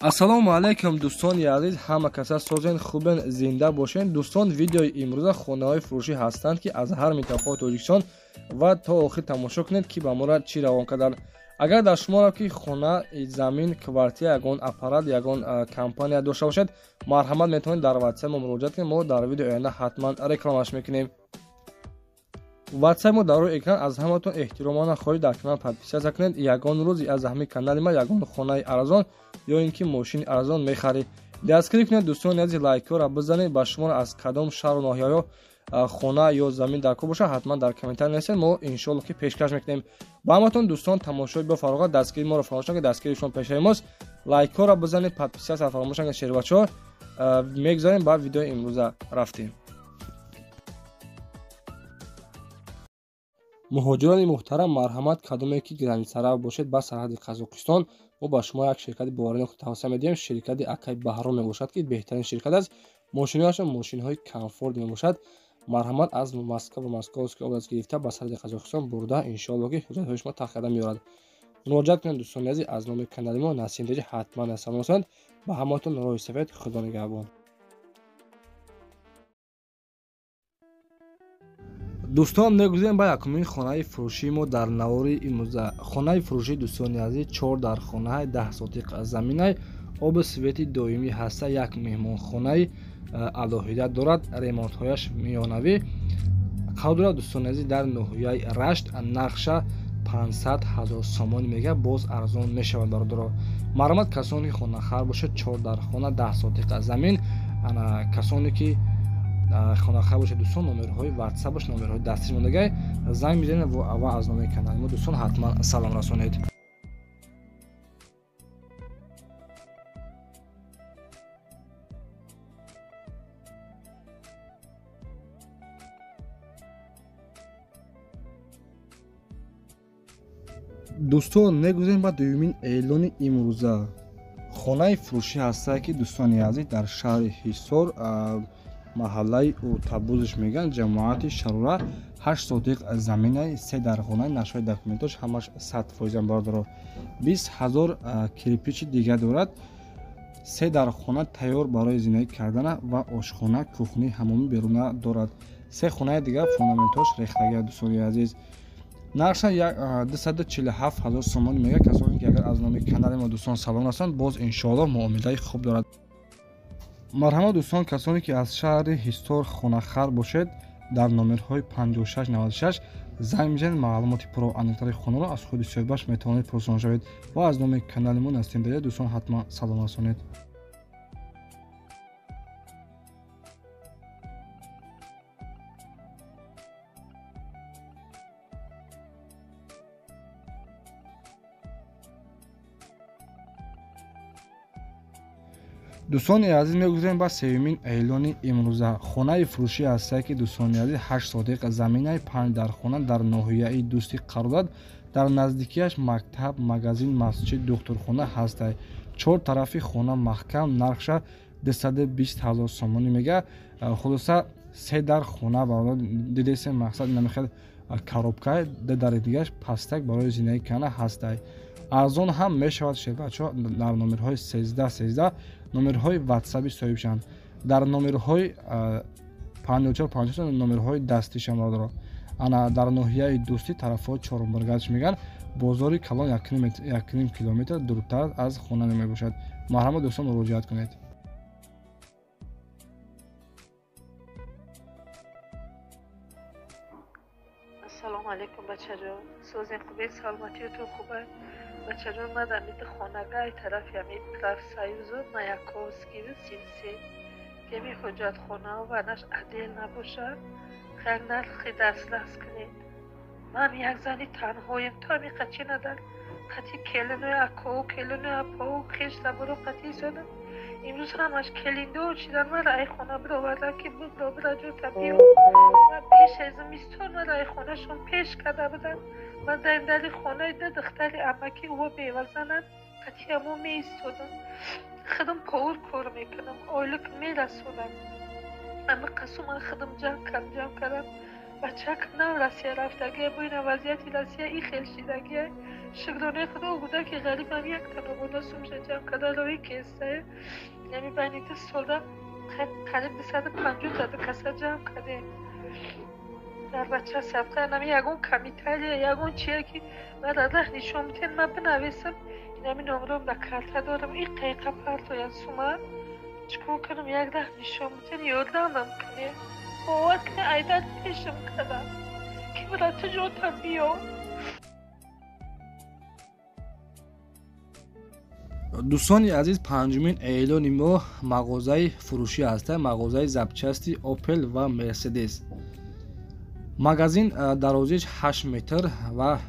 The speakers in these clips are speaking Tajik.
Ассалому алайкум дӯстони азиз, ҳама каса созен, хубен, зинда бошен. Дӯстон, видеои имрӯза хонаҳои фурӯшӣ ҳастанд, ки аз ҳар минтақаи Тоҷикистон ва то охир тамошо кунед, ки ба мора чӣ равон карданд. Агар дар шуморо ки хона, замин, квартира, ягон аппарат, ягон компания дошта бошед, марҳамат метавонед дар WhatsApp мо муроҷиат кунед. Мо дар видеои оянда ҳатман рекламаш мекунем. WhatsApp мо дар рӯи экран. Аз ҳаматон эҳтиромона хоҳиш, дар канал подписаться кунед. Ягон рӯз аз ҳамин канали ма ягон хонаи арзон ё ин ки мошини арзон мехаред. Дастгирӣ кунед дӯстони азиз, лайкҳоро бизанед. Ба шуморо аз кадом шаҳру ноҳияҳо хона ё замин дар кор бошад, ҳатман дар комментарий нависед, мо иншоалло ки пешкаш мекунем. Ба ҳаматон дӯстон тамошои бо фароғат, дастгирии моро фаромӯш накунед, дастгирии шумо пешаи мост. Лайкҳоро бизанед, подписаться фаромӯш накунед. Шербачаҳо, мегузарем ба видеои имрӯза, рафтем. Муҳоҷирони муҳтарам, марҳамат, кадоме ки границарав бошед ба сарҳади Қазоқистон, мо ба шумо як ширкати боваринок тавсия медиҳем. Ширкати Акай Баҳром мебошад, ки беҳтарин ширкат аст. Мошинҳояшон мошинҳои комфорт мебошад. Марҳамат, аз Москва ва Московский область гирифта ба сарҳади Қазоқистон бурда, иншоалло ки ҳуҷҷатҳои шумо тақ карда меорад. Муроҷиат кунед дӯстони азиз, аз номи канали мо Насим Теҷи ҳатман салом расонед. Ба ҳамаатон роҳи сафед, Худо нигаҳбон. Дӯстон, мегузарем ба якумин хонаи фурӯшии мо дар навори имрӯза. Хонаи фурӯшии дӯстони азиз 4 дар хонаи 10 сотиқ заминай, оби свети доимӣ ҳаста, як меҳмонхонаи алоҳида дорад, ремонтҳояш миёнавӣ. Қарор дорад дӯстони азиз дар ноҳияи Рашт, нархша 500 ҳазор сомонӣ мега, боз арзон мешавад бародаро. Марҳамат, касоне ки хонахар бошад, 4 дар хона 10 сотиқ замин, ана касоне ки хонахар бошад дӯстон, номерҳои WhatsApp-аш, номерҳои дастиш мондагай, занг мезанед ва аз номери канали мо дӯстон ҳатман салом расонед. Дӯстон, мегузарем ба дуюмин эълони имрӯза. Хонаи фурӯшӣ ҳастае, ки дӯстони азиз дар шаҳри Ҳисор, маҳаллаи Уртабузиш мегӯянд, ҷамоати Шарора, 8 сотиқ заминаи, 3 дар хонаи, нашои документош ҳамаш 100% бародаро. 20 ҳазор кирпичи дига дорад, 3 дар хона тайёр барои зиндагӣ кардана ва ошхона, кухни, ҳамоми беруна дорад. 3 хонаи дига фундаментош рехтагия дӯстони азиз. Нархша 247 ҳазор сомонӣ мега. Касоне ки агар аз номи канали мо дӯстон салом расонанд, боз иншоалло муомилаи хуб дорад. Марҳамат дӯстон, касоне ки аз шаҳри Ҳисор хонахар бошед, дар номерҳои 56 96 занг мезанед, маълумоти пурру аниқтари хонаро аз худи соҳибаш метавонед пурсон шавед ва аз номи канали мо Насим Теҷи дӯстон ҳатман салом расонед. Дӯстони азиз, мегузарем ба сеюмин эълони имрӯза. Хонаи фурӯшӣ ҳастае, ки дӯстони азиз 8 сотиқ заминаи, 5 дар хона дар ноҳияи Дӯстӣ қарор дорад. Дар наздикиаш мактаб, магазин, масҷид, духтурхона ҳастае. 4 тарафи хона маҳкам, нархша 220 ҳазор сомонӣ мега. Хулоса 3 дар хона бародар дидесем, мақсад намехел коробка, 2 дари дигаш пастак барои зиндагӣ кардан ҳастае. Арзон ҳам мешавад шербачаҳо, дар номерҳои 13 13 номерҳои WhatsApp-и соҳибшанд, дар номерҳои 54 54 номерҳои дастишам бародаро. Ана дар ноҳияи Дӯстӣ тарафҳои Чорумбаргардиш мегӯянд, бозори калон 1,5 километр дуртар аз хона мебошад. Марҳамат дӯстон, муроҷиат кунед. Ассалому алайкум бачаҷон, созен хубед, саломатиятон хуб аст? Бачаҷон, ман дар миди хонагай тарафи ҳамин профсоюзу Маяковскию 33 кеми ҳоҷатхонао ванаш адел набошад, хел нархи дастрас кунед. Ман як зани танҳоем, то ҳамин қачи надар қати келинои акоу, келинои апоу, хеш таборо қати исодам. Имрӯз ҳамаш келиндор шидан, ман ай хона бировардан ки бибро бираҷота биё. Ман пеш аз зимистон ман ай хонашон пеш карда будам. Ман дар дари хонаи ду духтари амакӣ ӯ бевазананд, қати ҳамо меистодам. Худам повар кор мекунам, ойлик мерасонам. Ама қасу ман худам ҷамъ кардам. Бачак нав Россия рафтагия, бо ина вазъияти Россия и хел шидагия. Шукронаи худо гудаки ғарибам як танобода сумша ҷамъ карда роҳи кестае. Ями байни 2 солда қариб 250 каса ҷамъ кардем. Дар бача садқа нами ягон комментария, ягон чие ки мара раҳ нишон бидиҳед, ман бинависам. Инами номром дар карта дорам. И қайқа партояд сума. Чикор кунам, як раҳ нишон бидиҳед, ёрдамам кунед. Бовар кунед, айдар пешам кардам. Ки бира ту ҷота биё. Дӯстони азиз, панҷумин эълони мо мағозаи фурӯшӣ ҳаста, мағозаи запчасти Opel ва Mercedes. Магазин дарозиш 8 метр ва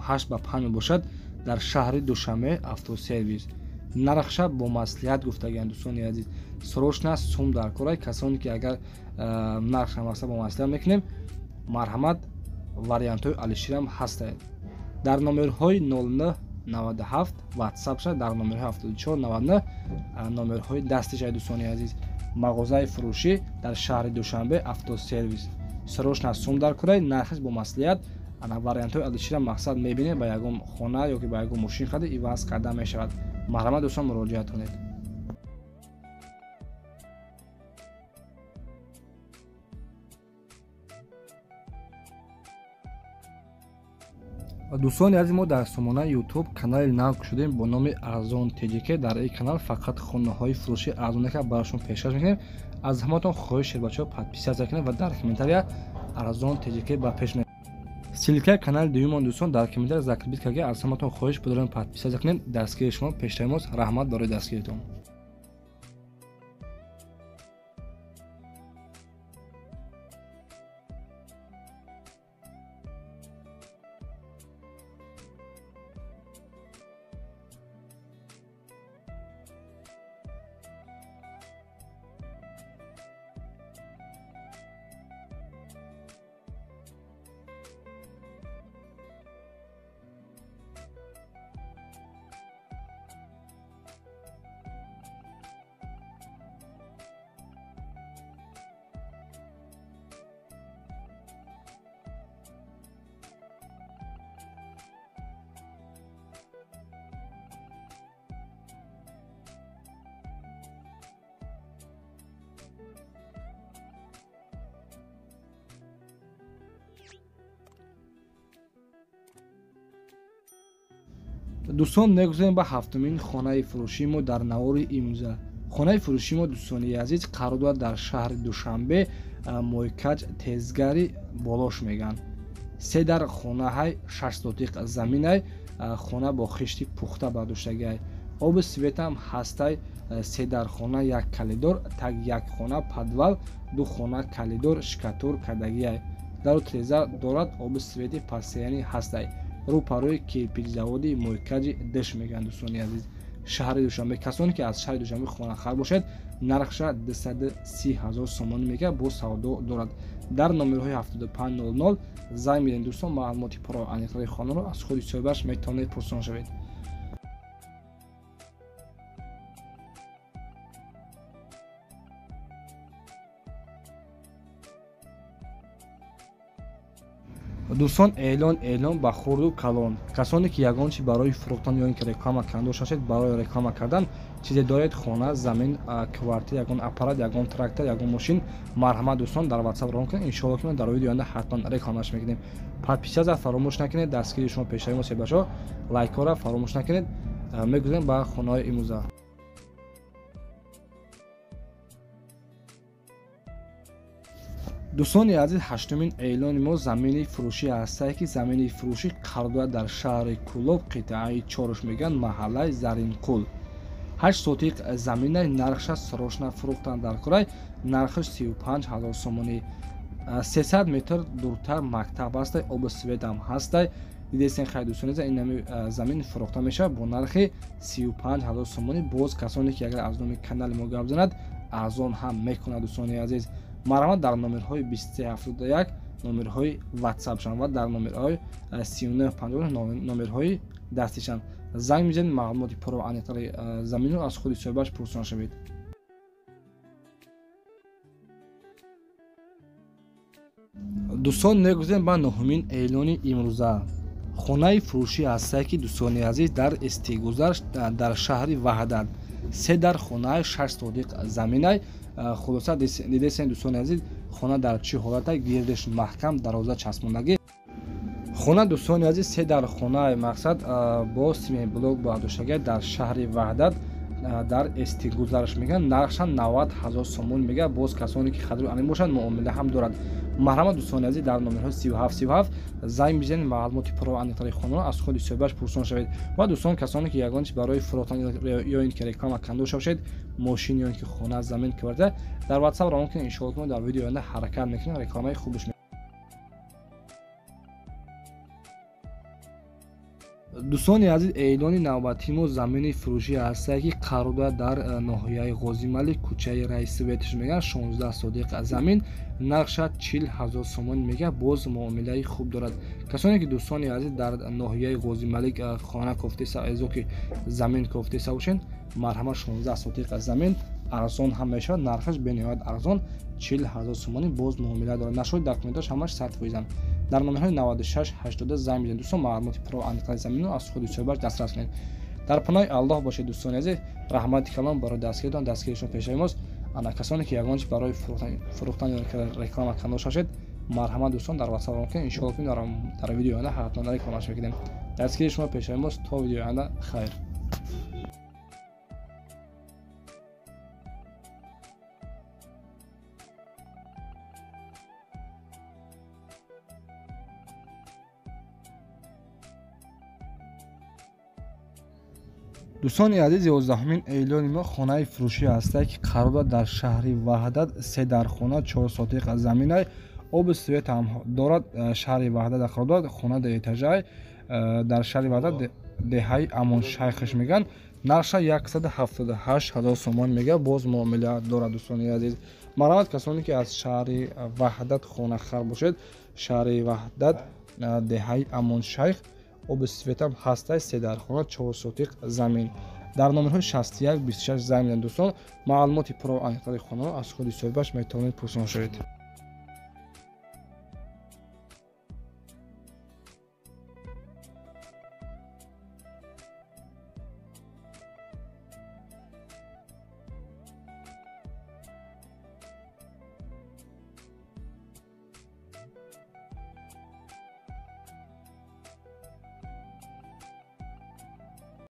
8 ба 5 мебошад дар шаҳри Душанбе, автосервис. Нархша бо маслиҳат гуфтагианд дӯстони азиз. Срочно сум дар корай, касоне ки агар нархша масла бо маслиҳат мекунем, марҳамат, вариантҳои алиширам ҳастанд. Дар номерҳои 09 97 WhatsApp-ша, дар номерҳои 74 99 номерҳои дастиша дӯстони азиз. Мағозаи фурӯшӣ дар шаҳри Душанбе, автосервис. Срочно сум дар курай, нархаш бо маслиҳат, ана вариантҳои алишира мақсад мебинед, ба ягон хона ё ки ба ягон мошин хади иваз карда мешавад. Марҳамат дӯстон, муроҷиат кунед. Дӯстони азиз, мо дар сомонаи YouTube канали нав кушодем бо номи Арзон ТЖК. Дар ин канал фақат хонаҳои фурӯши арзоне ки барашон пешкаш мекунем. Аз ҳаматон хоҳиш шербачаҳо подписаться кунед ва дар комментария Арзон ТЖК ба пеш. Ссылкаи канали дуюмон дӯстон дар комментария закрепить карда. Аз ҳаматон хоҳиш будорем подписаться кунед. Дастгири шумо пештаи мост. Раҳмат барои дастгиритон. Дӯстон, мегузарем ба ҳафтумин хонаи фурӯшии мо дар навори имрӯза. Хонаи фурӯшии мо дӯстони азиз қарор дорад дар шаҳри Душанбе, Мойкаҷ, тезгари болош мегӯянд. 3 дар хонаҳай, 6 сотиқ заминай, хона бо хишти пухта бардоштагиай. Оби светам ҳастай, 3 дар хона, 1 калидор, так 1 хона, подвал, 2 хона, калидор, шикатур кардагиай. Дару треза дорад, оби свети пасияни ҳастай. Рӯпарӯи кирпичзаводи Мойкаҷи деш мегӯянд дӯстони азиз. Шаҳри Душанбе. Касоне ки аз шаҳри Душанбе хонахар бошед, нархша 230 000 сомонӣ мегӯяд, бо савдо дорад. Дар номерҳои 7500 занг медиҳем дӯстон, маълумоти пурра аниқтари хонаро аз худи соҳибаш метавонед пурсон шавед. Дӯстон, эълон ба хурду калон. Касоне ки ягон чи барои фурӯхтан ё ин ки реклама кардан дошта бошед, барои реклама кардан чизе доред, хона, замин, квартира, ягон аппарат, ягон трактор, ягон мошин, марҳамат дӯстон дар WhatsApp равон кунед. Иншоалло ки мо дар видеои оянда ҳатман рекламаш мекунем. Подписаться фаромӯш накунед, дастгири шумо пешаи мо себашо, лайкҳоро фаромӯш накунед. Мегузарем ба хонаҳои имрӯза. Дӯстони азиз, ҳаштумин эълони мо замини фурӯшӣ ҳастае ки замини фурӯшӣ қарор дорад дар шаҳри Кӯлоб, қитъаи чоруш мегӯянд, маҳаллаи Заринқул. 8 сотиқ замина, нархша срочно фурӯхтан дар курай, нархаш 35 000 сомонӣ. 300 метр дуртар мактаб ҳастай, оби светам ҳастай. Дидесен хай дӯстони азиз, ин ҳами замин фурӯхта мешавад бо нархи 35 000 сомонӣ. Боз касоне ки агар аз номи канали мо гап занад, арзон ҳам мекунад дӯстони азиз. Марҳамат дар номерҳои 2371 номерҳои WhatsApp-шан ва дар номерҳои 3959 номерҳои дастишан занг мезанед, маълумоти пурра аниқтари заминро аз худи соҳибаш пурсон шавед. Дӯстон, мегузарем ба нуҳумин эълони имрӯза. Хонаи фурӯшӣ ҳастае ки дӯстони азиз дар Эстигузар дар шаҳри Ваҳдат се дар хонаи 6 сотиқ заминай. Хулоса дидесен дӯстони азиз, хона дар чӣ ҳолата, гирдеш маҳкам, дарвоза часпондагӣ. Хона дӯстони азиз се дар хонаи мақсад бо симентблок бардоштагӣ дар шаҳри Ваҳдат дар Эстигузарш мегӯянд. Нархша 90 000 сомон мегӯяд. Боз касоне ки хадри ани бошанд муомила ҳам дорад. Марҳамат дӯстони азиз, дар номерҳои 37 37 занг бизанед, маълумоти пурра аниқтари хонаро аз худи соҳибаш пурсон шавед. Ва дӯстон, касоне ки ягон чиз барои фурӯхтан ё ин ки реклама канда бошед, мошин ё ин ки хона, замин, квартира, дар WhatsApp равон кунед. Иншоалло дар видеои оянда ҳаракат мекунем, рекламаи хубаш. Дӯстони азиз, эълони навбатии мо замини фурӯшӣ ҳастае ки қарор дорад дар ноҳияи Ғозималӣ, кӯчаи Раисоветш мегӯянд. 16 сотиқ замин, нархша 40 000 сомон мегӯяд. Боз муомилаи хуб дорад. Касоне ки дӯстони азиз дар ноҳияи Ғозималӣ хона кофтеса, эзо ки замин кофтеса бошед, марҳамат, 16 сотиқ замин арзон ҳам мешавад, нархаш бениҳоят арзон, 40 000 сомонӣ, боз муомила дорад. Нашои документаш ҳамаш 100%. Дар номерҳои 96 82 занг бизанед дӯстон, маълумоти пурра аниқтари заминро аз худи соҳибаш дастрас кунед. Дар паноҳи Аллоҳ бошед дӯстони азиз. Раҳмати калом барои дастгиритон, дастгиришон пешаи мост. Ана касоне ки ягон чиз барои фурӯхтан ё реклама канда бошед, марҳамат дӯстон, дар WhatsApp равон кунед. Иншоалло дар видеои оянда ҳатман рекламаш мекунем. Дастгири шумо пешаи мост. То видеои оянда хайр. Дӯстони азиз, 11-умин эълони мо хонаи фурӯшӣ ҳастае ки қарор дорад дар шаҳри Ваҳдат, се дар хона, 4 сотиқ заминай, оби свет ҳам дорад. Шаҳри Ваҳдат қарор дорад, хона деэтажай дар шаҳри Ваҳдат, деҳаи Амоншайхш мегӯянд. Нархша 178 000 сомон мегӯяд. Боз муомила дорад дӯстони азиз. Марҳамат, касоне ки аз шаҳри Ваҳдат хонахар бошед, шаҳри Ваҳдат, деҳаи Амоншайх, оби светам ҳастай, се дар хона, 4 сотиқ замин. Дар номерҳои 61 26 занг бизанед дӯстон, маълумоти пурра аниқтари хонаро аз худи соҳибаш метавонед пурсон шавед.